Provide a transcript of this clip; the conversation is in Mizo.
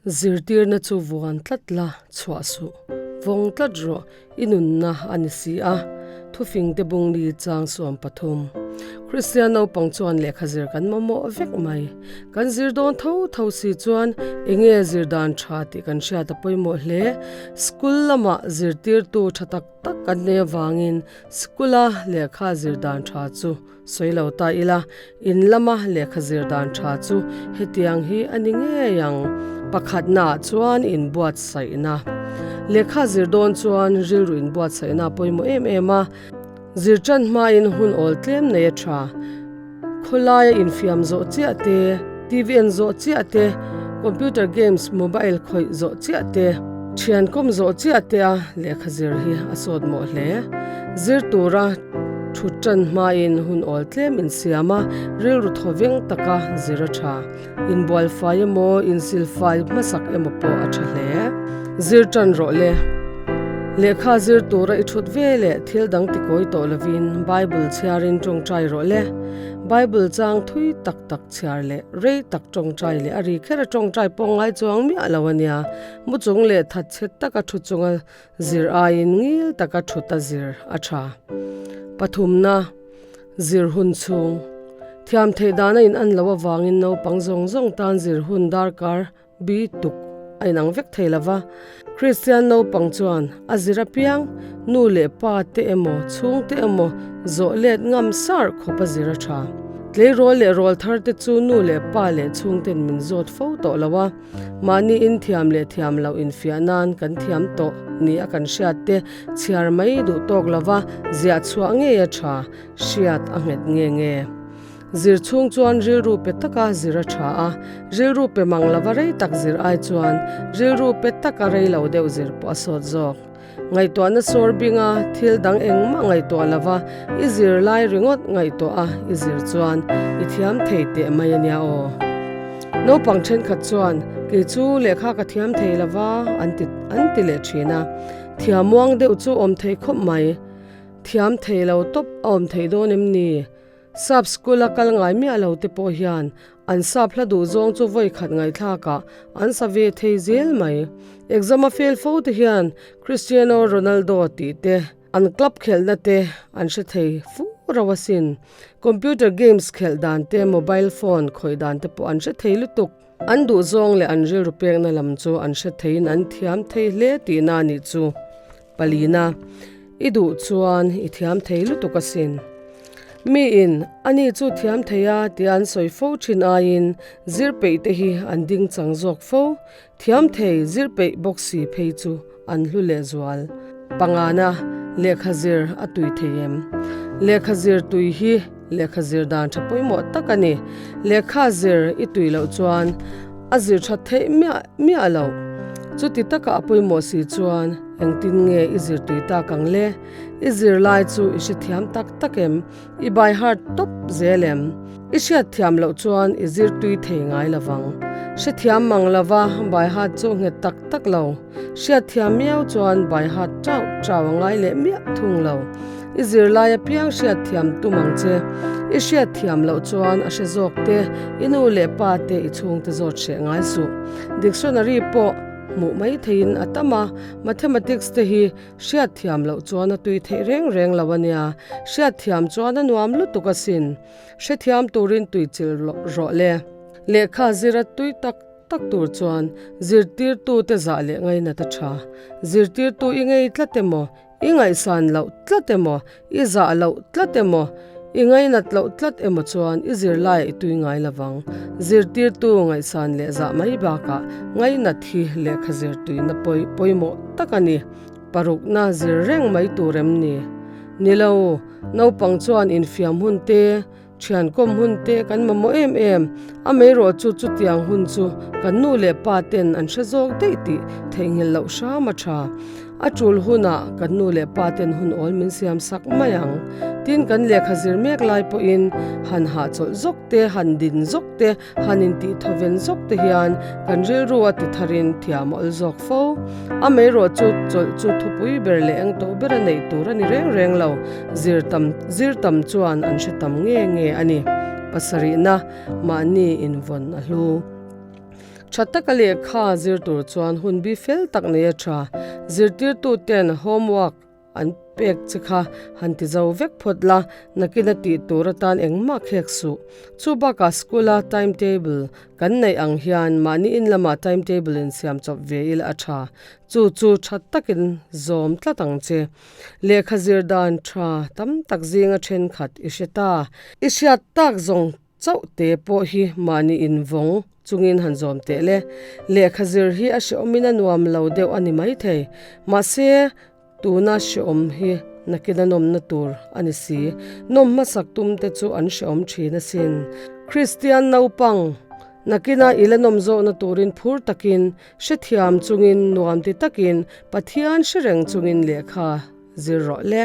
Zirtirna chu vuan tlat la, chhuah suh. Vawng tlat rawh, i nunna a ni si a. Thufingte bungli chang 13. Kristian naupang chuan lehkha zir kan mamawh vek mai. Kan zir dawn tho tho si chuan enge zir dan tha tih kan hriat a pawimawh hle. School lamah zirtirtu tha tak tak kan nei avangin school-a lehkha zir dan tha chu Sawi lo ta ila, in lama lehkha zir dan tha chu hetiang hi a ni ngei ang. Pakhatnaah chuan inbuatsaihna. Lehkha zir dawn chuan rilru inbuatsaihna a pawimawh em em a. Zir tan hmain hun awl tlem nei a tha. Khawlaia infiam zawh chiah te, TV en zawh chiah te, computer games, mobile khawih zawh chiah te, thian kawm zawh chiah te a lehkha zir hi a sawt mawh hle. Zir tura Thut tan hmain hun awl tlem insiam a, rilru thaw veng taka zir a tha. Inbual fai emaw, insil fai hmasak emaw pawh a tha hle. Zir tan rawh le. Lehkha zir tura i thut ve leh thil dang tikawi tawh lovin Bible chhiarin tawngtai rawh le. Bible chang thui tak tak chhiar leh rei tak tawngtai leh a ri kher a tawngtai pawh ngai chuang miah lo a nia. Mu chung leh thatchhe taka thu chunga Zir aiin ngil taka thut a zir a tha. Pathumna, Zir hun chhung. Thiam theih dana in an loh avangin naupang zawng zawng tan zir hun darkar bi tuk a inang vek thei lo va. Kristian naupang chuan a zir apiang nu leh pa te emaw chhungte emaw zawh let ngam sar khawp a zir a tha. Tleirawl leh rawl thar te chu nu leh pa leh chhungten min zawt fo tawh lo a. Mahni in thiam leh thiam loh infiah nan kan thiam tawh ni a kan hriat te chhiar mai duh tawk lova ziah chhuah ngei a tha, hriat a nghet nge nge. Zir chhung chuan rilru pe taka zir a tha a, rilru pe mang lova rei tak zir ai chuan rilru pe taka rei lo deuh zir pawh a sawt zawk. Ngaihtuahna sawr binga thil dang engmah ngaihtuah lova i zir lai ringawt ngaihtuah a i zir chuan i thiam thei teh mai a nia aw. Naupang thenkhat chuan kei chu lehkha ka thiam thei lova an ti an ti leh thin a, thiamuang deuh chu awm thei khawp mai. Thiam thei lo tawp a awm thei dawn em ni? Sap school a kal ngai miah lo te pawh hian an sap hla duh zawng chu vawi khat ngaihthlak ah an sa ve thei zel mai. Exam a fail fo te hian Cristiano Ronaldo tih te an club khelhna te an hre thei fu rauh asin. Computer games khelh dan te mobile phone khawih dan te pawh an hre thei lutuk. An duh zawng leh an rilru pekna lam chu an hre theiin an thiam thei hle tihna a nih chu. Palina, I duh chuan i thiam thei lutuk asin. Miin ani chu thiam thei a tia an sawi fo thin aiin zir peih te hi an ding chang zawk fo. Thiam thei zir peih bawk si phei chu an hlu leh zual. Pangana, Lehkha zir a tui thei em? Lehkha zir tui hi lehkha zir dan tha pawimawh tak a ni. Lehkha zir i tui loh chuan a zir that theih miah miah loh. Chuti taka a pawimawh si chuan engtin nge i zir tui tak ang le? I zirlai chu i hrethiam tak tak em? I by heart tawp zel em? I hriatthiam loh chuan i zir tui thei ngai lo vang. Hrethiam mang lova by heart chu nghet tak tak lo. Hriatthiam miau chuan by heart chauh chau a ngai leh miah thung lo. I zirlai apiang hriatthiam tum ang che. I hriatthiam loh chuan a hre zawk te, i nu leh pa te i chhungte zawt hreh ngai suh. Dictionary pawh hmuh mai theiin a tam a, mathematics te hi Hriatthiam loh chuan a tui theih reng reng lo a nia, hriatthiam chuan a nuam lutuk asin. Hrethiam turin tui chilh rawh le. Lehkha zira tui tak tak tur chuan zirtirtute zah leh ngainat a tha. Zirtirtu i ngei tlat emaw, i ngaihsan loh tlat emaw, i zah loh tlat emaw, i ngainat loh tlat emaw chuan i zirlaiah i tui ngai lo vang. Zirtirtu ngaihsan leh zah mai bakah ngainat hi lehkha zirtuina pawimawh tak a ni. Parukna zir reng mai tur em ni? Ni lo, naupang chuan infiam hun te, thian kawm hun te kan mamawh em em. Amaherawh chu chutiang hun chu kan nu leh pa ten an hre zawk daih tih theihnghilh loh hram a tha. A tul hunah kan nu leh pa ten hun awl min siam sak mai ang. Tin, kan lehkha zir mek lai pawhin han hahchawlh zawk te, han din zawk te, Han intih thawven zawk te hian kan rilru a ti tharin thiam a awl zawk fo. Amaherawh chu chawlh chu thupui ber leh eng tawh ber a neih tur a ni reng reng lo, zir tam zir tam chuan an hre tam nge nge a ni. Pasarihna, mahni invawn a hlu. Tha taka lehkha zir tur chuan hun bi fel tak nei a tha. Zirtirtuten homework an pek che kha han ti zo vek phawt la, nakin a tih tur atan engmah khek suh. Chu bakah school-a timetable kan neih ang hian mahni in lamah timetable insiam chawp ve ila a tha. Chu chu tha takin zawm tlat ang che. Lehkha zir dan tha tam tak zinga thenkhat i hre ta. I hriat tak zawng chauh te pawh hi mahni invawng chungin han zawm teh le. Lehkha zir hi a hrehawmin a nuam lo deuh a ni maithei. Mahse, tuna hrehawm hi nakin a nawmna tur a ni si. Nawm hmasak tum te chu an hrehawm thin asin. Kristian naupang, nakina i la nawm zawhna turin phur takin, hrethiam chungin, nuam ti takin, Pathian hre reng chungin lehkha zir rawh le.